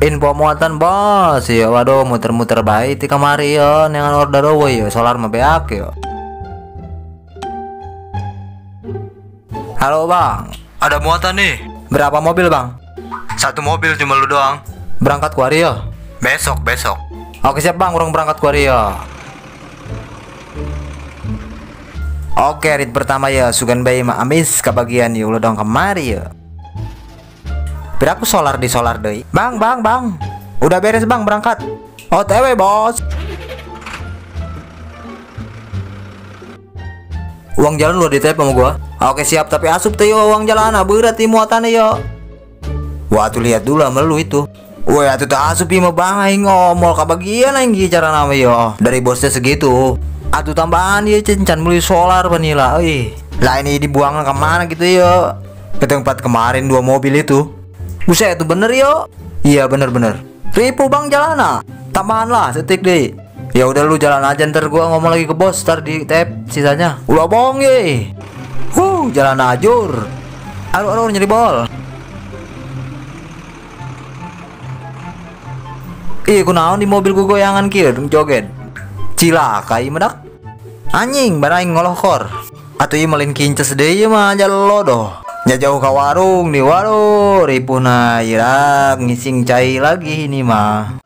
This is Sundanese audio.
Info muatan bos ya, waduh muter-muter baik di kamari ya, dengan order we ya, solar mah beak ya. Halo bang, ada muatan nih. Berapa mobil bang? Satu mobil cuma lu doang. Berangkat kuari ya? Besok. Oke siap bang, urang berangkat kuari ya. Oke, rit pertama ya, sugan bayi mah amis kebagian ya, ulah dong kemari ya. Biar aku solar di solar deh. Bang. Udah beres bang, berangkat. OTW bos. Uang jalan lu ditep sama gua. Oke siap, tapi asup tuh yo uang jalan, berat nih muatannya yo. Wah tuh lihat dulu sama lu itu. Wah tuh tak asup mah bang, aing ngomol kebagian aing cara nama yo. Dari bosnya segitu. Atuh tambahan ya cencan beli solar vanilla. Ih, lah ini dibuang kemana gitu yo? Ke tempat kemarin dua mobil itu. Buset itu bener yo? Iya bener. Ripu bang jalan. Tambahan lah setik deh. Ya udah lu jalan aja, ntar gua ngomong lagi ke bos, ntar di tap sisanya. Ulah bohong ye. Jalan ajur. Aduh nyeri bol. Ih, kunaon di mobil gua goyangan kieu joget. Cilaka ieu medak. Anjing baraing ngolohkor. Atuh ieu melin kinces deui mah jalodoh. Ya jauh ke warung nih, waduh ripuna irak ngising cai lagi ini mah.